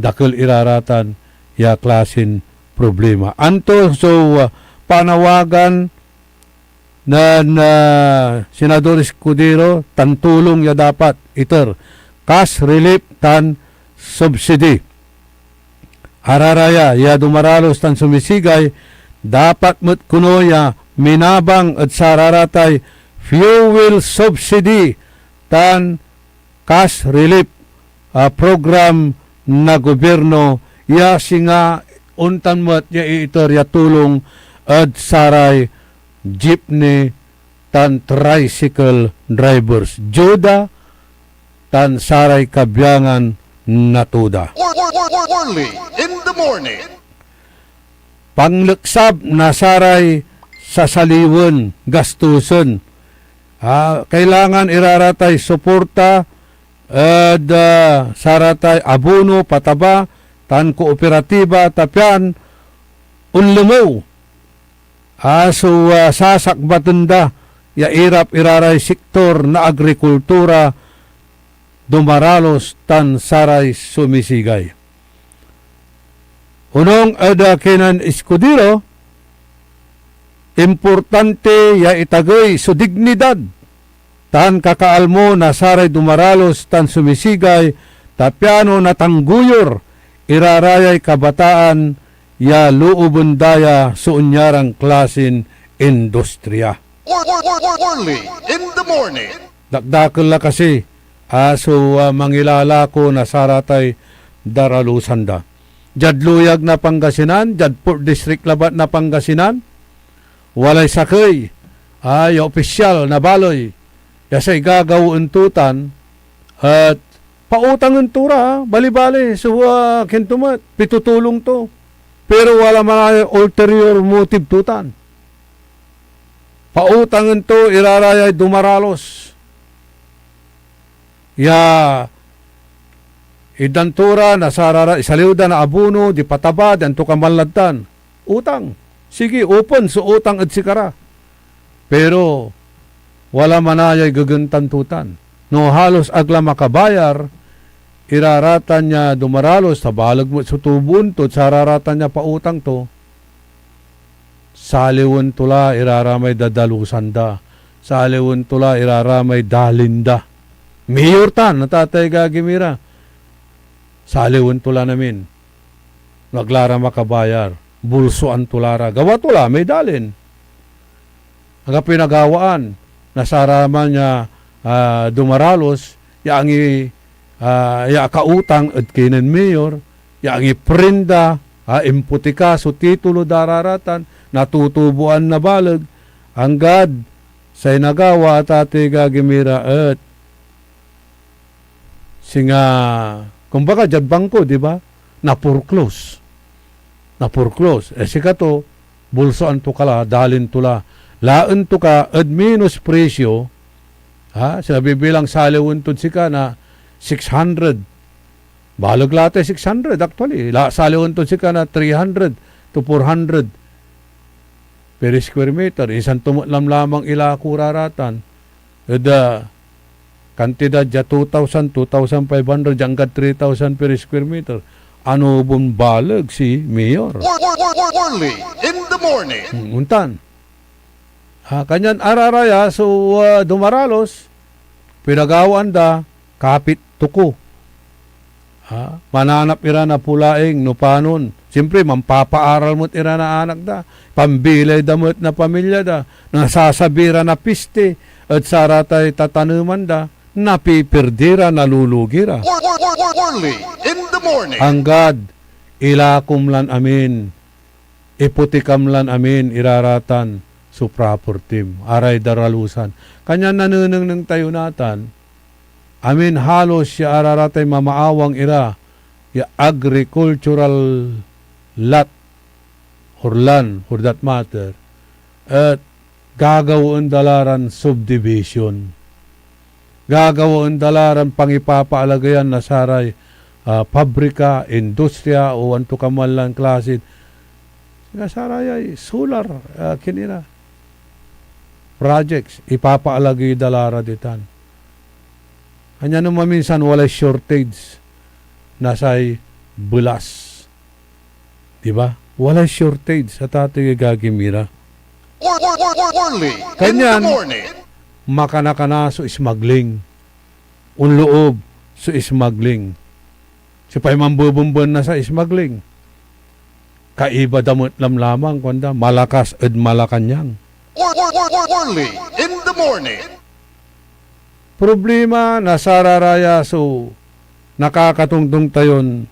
Dakel ira ra tan ya klasin problema. Anto so, ah, panawagan nen, ah, Senador Escudero tan tulong ya dapat iter, cash relief tan subsidy. Araraya ya dumaralos tan sumisigay, dapat met kono ya minabang ed sararatay fuel subsidy tan cash relief, ah, program na gobyerno ya singa ontan met ya iiter ya tulong ed saray jeepney tan tricycle drivers, Juda, tan saray kabiangan na Tuda. Early in the morning. Panleksab na saray sasaliwen, gastusen. Ah, kailangan ira ra tay suporta ed, ah, saratay abono, pataba, tan kooperatiba, ta pian onlemew, ah, so, ah, sasakbaten da ya irap ira ray sektor na agrikultura, dumaralos, tan saray sumisigay. Onong ed, ah, kinen Escudero, importante ya itagey so dignidad tan kakaalmo na saray dumaralos tan sumisigay, ta piano natanggoyur ira ra yay kabataan ya looben da ya so onyaran klasin industriya. Early in the morning. Dakdakel la kasi, ah, so, ah, mangilalako na saratay daralusan da. Diad luyag na Pangasinan, diad Fourth District labat na Pangasinan, walay sakey, ah, ya opisyal na baley ya say gagawaen to tan, et pautangen to ra, balibali so, ah, kinto met, pitutulong to. Pero wala man ulterior motive to tan. Pautangen to ira ra yay dumaralos ya itdan to ra na sarara, isaliw da na abono, di pataba, di antokaman lad tan. Utang. Sige, open so utang ed sikara. Pero wala manayay gegentan to tan. No halos ag la makabayar, ira ra tan ya dumaralos, ta baleg met so tuboen to, ed sarara tan ya pautang to, saliwen to la ira ra may dadalusan da. Saliwen to la ira ra may dalin da. Mayor tan, natatay gagi mi ra. Saliwen to la namin. No ag la ra makabayar. bulsoan to la ra. Gawa to la may dalin. Anggapoy nagawaan na saraman ya, ah, dumaralos ya angi-, ah, ya akautang ed kinen mayor, ya angiprint da, ah, imputika so titulo da raratan, natutuboan na baleg, anggad say nagawa, atatoy gagimira, et singa, kumbaga, diad bangko, di ba? Na-foreclose. Na-foreclose. Eh, sikato, bulsoan to ka la, dalin to la. Laen to ka ed minus presyo, ha? Sinabi bilang saliwen tod sika na six hundred. Baleg la tay six hundred, actually. La, saliwen tod sika na three hundred to four hundred per square meter. Insan to met lamlamang ilako raratan ed, ah, kantidad ya two thousand, two thousand five hundred, ya anggad three thousand per square meter. Anobon baleg si Mayor. Early in the morning. Hmm, ontan. Ah, kanyan araraya so, ah, dumaralos, pinagawaan da, kapit toko. Ha? Mananap ira na pulaing no panon. Siyempre, manpapaaral met ira na anak da. Pambilay da met na pamilya da. Nasasabi ra na piste ed saratay tataneman da. Napipirdi ra, nalulugi ra. Early in the morning. Anggad ilakom lan amin, ipotikam lan amin iraratan so propertim, aray daralusan. Kanyan nanenengneng tayo natan, amin halos ya araratay mamaawang ira ya agricultural lot or land, for that matter, et gagawaen da la ran subdivision. Gagawaen da la ran pangipapaalageyan na saray, ah, pabrika, industriya, o antokaman lan klase. Singa sarayay solar, ah, kinira projects, ipapaalagey da la ra ditan. Ania no maminsan walay shortage na say belas. Di ba? Walay shortage, atatoy gagimira. Early in the Kanyan, morning. Makanakana so smuggling. Onloob so smuggling. Siopay mambebemben na say smuggling? Kaiba da met lamlamang, kuanda, malakas ed Malacañang. Early in the morning. Problema na sararaya so nakakatongtong tayon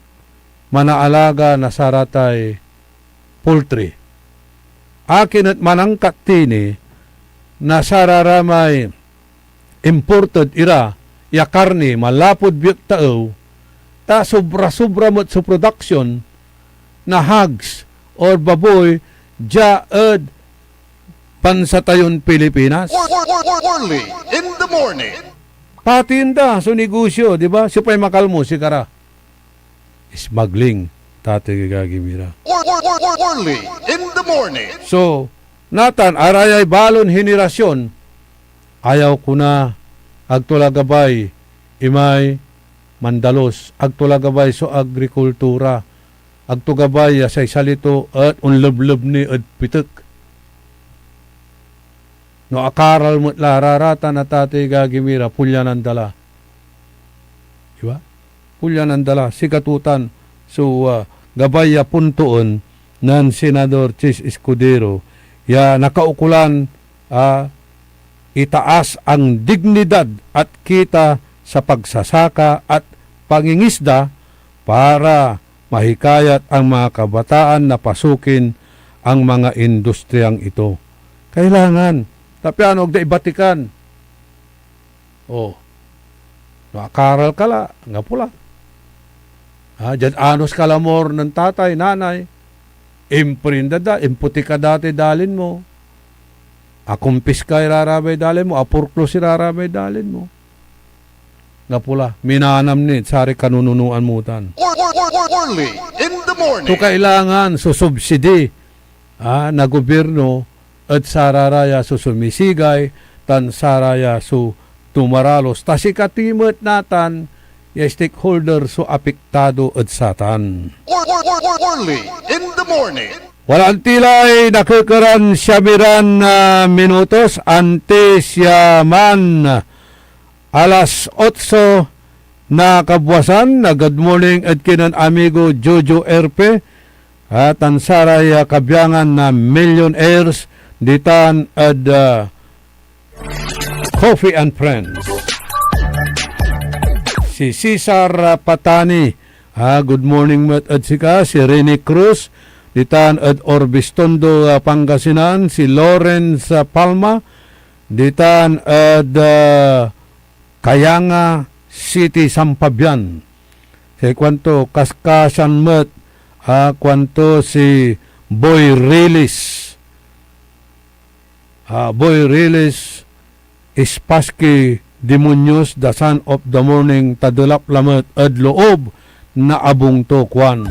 manaalaga na saratay poultry. Akin et manangkattini na sararamay imported ira ya karni manlapud biek taew, ta sobra-sobra met so production na hogs or baboy dia ed bansa tayon Pilipinas. Early in the morning. Patiin da so negosyo, di ba? Siopay makalmo? Sikara. Smuggling, atatoy gagimira. Early in the morning. So, natan, arayay balon henerasyon, ayaw ko na, agto la gabay imay mandalos, agto la gabay so agrikultura, agto gabay ya say sali to et onlebleb ni ed pitek. No akaral met la raratan, atatoy gagimira, polyanan da la. Di ba? Polyanan da la. Sikato tan so, ah, gabay ya puntoen nen Senador Chiz Escudero ya nakaukolan a itaas ang dignidad at kita sa pagsasaka at pangingisda para mahikayat ang mga kabataan na pasukin ang mga industriyang ito. Kailangan. Ta piano agda ibatikan? Oh. No akaral ka la, anggapo la. Ha, diad anos ka lamor nen tatay, nanay, imprint da, imputika da tay dalin mo. Akumpiska iraramay dalin mo, aporklos iraramay dalin mo. Anggapo la, minanam ni saray kanununoan mo tan. Early in the morning. So, kailangan so subsidy, ah, na gobyerno ed sararaya so sumisigay tan saraya so dumaralos. Ta sikati met natan ya stakeholder so apektado ed satan. Early in the morning. Wala anti lay nakekeran siam iran, ah, minutos antis ya man alas otso na kabuasan. Ah, good morning ed kinen amigo Jojo Erpe. ah, tan saray, ah, kabiangan na millionaires ditan ed, ah, Coffee and Friends. Si Cesar, ah, Patani, ah, good morning met ed sika. Si Rene Cruz, ditan ed Orbis Tondo, ah, Pangasinan. Si Lawrence, ah, Palma, ditan ed, ah, Cayanga City, Sampabian. Say kuanto, kaskasian met, ah, kuanto si Boy Rilis. Ah, Boy Rilis, Ispaski Demonios, The Son of the Morning, ta delap lamet ed loob na abung to, kuan.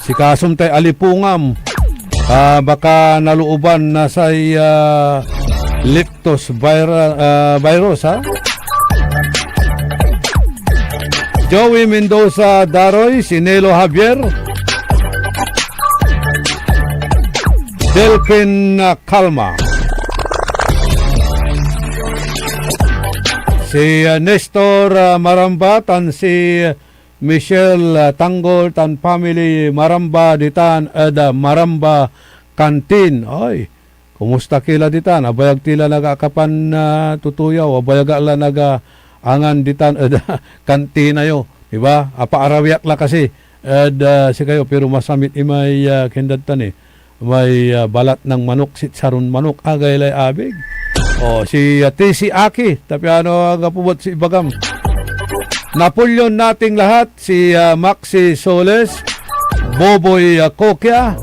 Sikasom tay alipungam, ah, baka nalooban na say, ah, leptos vira-, ah, virus, ha? Joey Mendoza Daroy, si Nelo Javier, Delphin, ah, Calma. Si, ah, Nestor, ah, Maramba tan si Michelle, ah, Tanggol tan family Maramba ditan ed, ah, Maramba Canteen. Oy, kumusta ki la ditan? Abayag ti la naga akapan, ah, tutuyaw, abayag ak la naga angan ditan ed kantina yo, di ba? Apaarawi ak la kasi ed, ah, sikayo, pero masamit imay, ah, kendad tan, eh. May, ah, balat ng manok, sitsaron manok, agay lay abig. O, si, ah, T C Aki, ta piano anggapo met so ibagam. Napoleon nating lahat, si, ah, Maxi Soles, Boboy, ah, Coquia,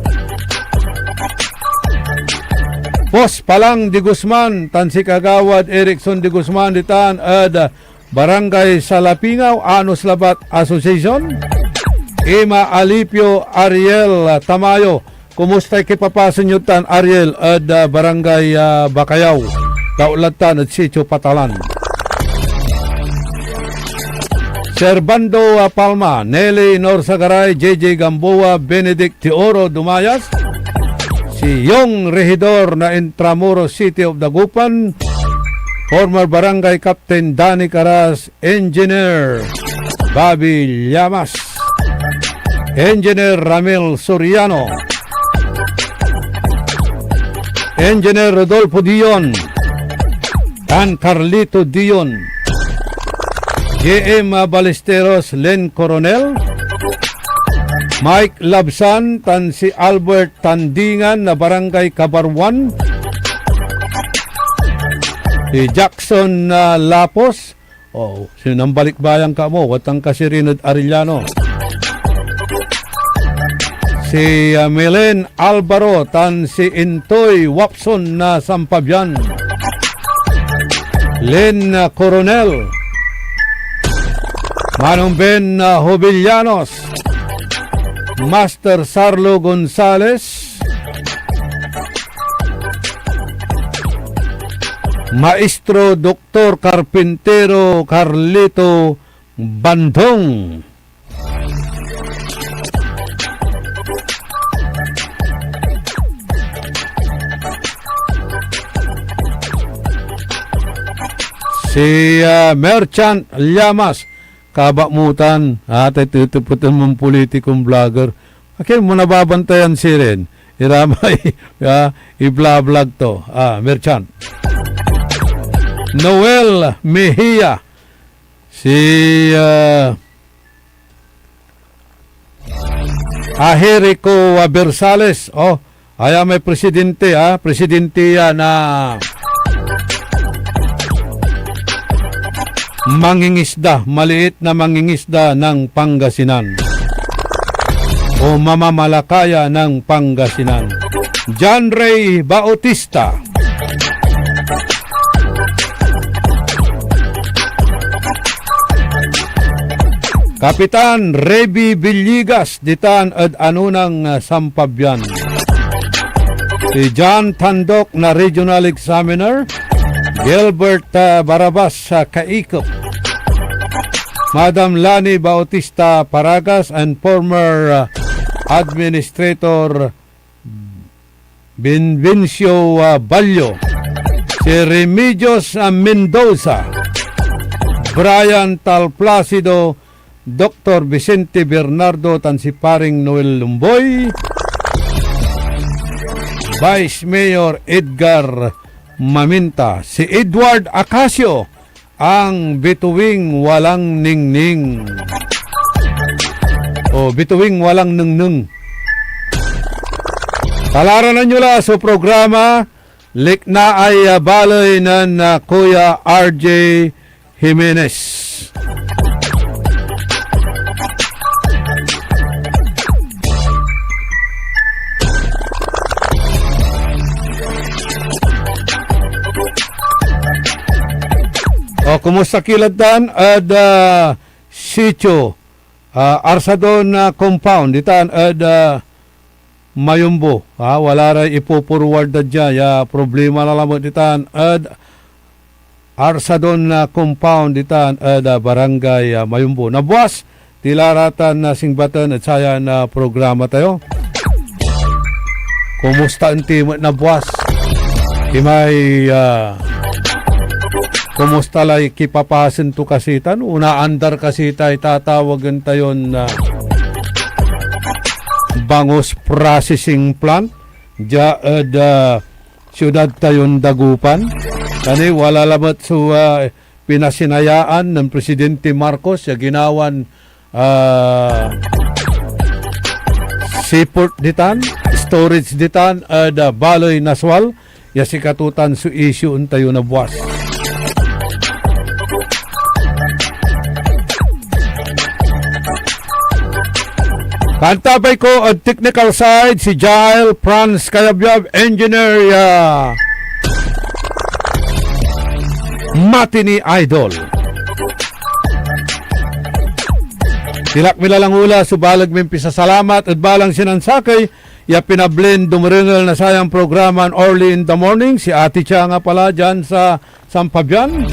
Boss Palang de Guzman, tan si Kagawad Erickson de Guzman, ditan ed, ah, Barangay Salapingaw, Anos Labat Association, Ima Alipio, Ariel, ah, Tamayo. Kumustay kipapasen yo tan, Ariel, ed, ah, Barangay, ah, Bacayao, ta onla tan ed Sitio Patalan. Servando, ah, Palma, Nelly Norsagaray, J J Gamboa, Benedict Teoro Dumayas, si Yong Regidor na Intramuros City of Dagupan, former Barangay Captain Danny Caras, Engineer Bobby Llamas, Engineer Ramil Soriano, Engineer Rodolfo Dion, tan Carlito Dion, J M Ballesteros, Len Coronel, Mike Labsan, tan si Albert Tandingan na Barangay Kabarwan, si Jackson, ah, Lapos, o, sinambalikbayan ka mo, watang ka si Rinod Arellano. Si, ah, Melen Alvaro tan si Intoy Wapson na Sampabian. Len, ah, Coronel. Manong Ben, ah, Jovellanos. Master Sarlo Gonzales. Maestro Doktor Carpintero Carlito Bandong. Si, ah, Merchant Llamas, kabakmutan, ah, tay tetepeten mon politikon vlogger. Akin mo nababantayan sirin? Iramay, ah, i-vlog to. Ah, Merchant. Noel Mejia. Si, ah, Aherico, ah, Bersales. Oh, aya may presidente, ah. Presidente yan na mangingisda, maliit na mangingisda ng Pangasinan o mamamalakaya ng Pangasinan. John Ray Bautista. Kapitan Reby Villegas, ditan ed Anunang, ah, Sampabian. Si John Tandok na Regional Examiner, Gilbert, ah, Barabas, ah, Kaikep. Madam Lani Bautista Paragas and former, ah, Administrator Benvencio, ah, Ballo, si Remedios, ah, Mendoza, Brian Tal Placido, Doktor Vicente Bernardo tan si Paring Noel Lumboy, Vice Mayor Edgar Maminta, si Edward Acacio, ang bituing walang ningning. O, bituing walang nengneng. Talaranan yo la so programa, Liknaay, ah, Baley nen, ah, Kuya R J Jimenez. O, kumusta ki lad tan ed, ah, sitio, ah, Arsadon, ah, compound, ditan ed, ah, Mayumbo, ah, wala ray ipo-forward da dia, ya problema la lamet ditan ed Arsadon, ah, compound ditan ed, ah, Barangay, ah, Mayumbo. Nabuas, tila ratan, ah, singbaten ed sayan, ah, programa tayo. Kumusta enti met nabuas? Imay, ah, kumusta lay kipapasen to kasi tan? Onaandar kasi tay tatawagen tayon, ah, Bangus Processing Plant, dia ed, ah, siudad tayon Dagupan. Kani, wala lamet so, ah, pinasinayaan nen Presidente Marcos ya ginawan, ah, seaport ditan, storage ditan, ed, ah, Baley Nasual, ya sikato tan so issue tayo nabuas. Kantabay ko ed technical side si Jael Franz Kayabyab, engineer ya Matini Idol. Tilak mi la langula so baleg min pisasalamat ed balang sinansakey ya pinablin dumerengel na sayan programan Early in the Morning, si Ate Cha nga pala dian sa San Fabian.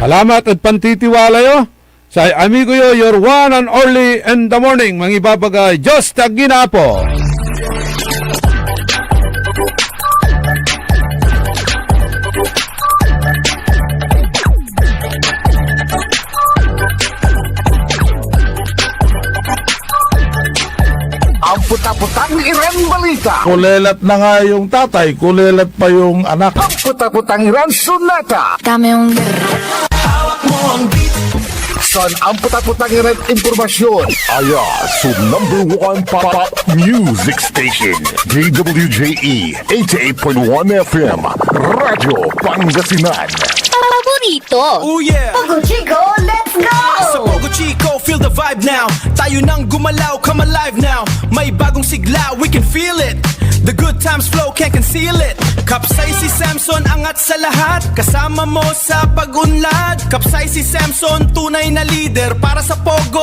Salamat ed pantitiwala yo. Say amigo yo, your one and only in the morning, mangibabagay, Diyos ta ginapo. Ampot-apotang iran balita. Kulelat na nga yung tatay, kulelat pa yung anak. Ampot-apotang iran sonata. Dame yung Hawak mo ang beat. San ampot-apotang iran impormasyon. Aya so number one pop music station, D W J E, eighty-eight point one F M, Radyo Pangasinan. Paborito. Oh, yeah. Pogo Chico, let's go! Sa Pogo Chico, feel the vibe now. Tayo nang gumalaw, come alive now. May bagong sigla, we can feel it. The good times flow, can't conceal it. Kapsay si Samson, angat sa lahat. Kasama mo sa pag-unlad. Kapsay si Samson, tunay na leader. Para sa Pogo,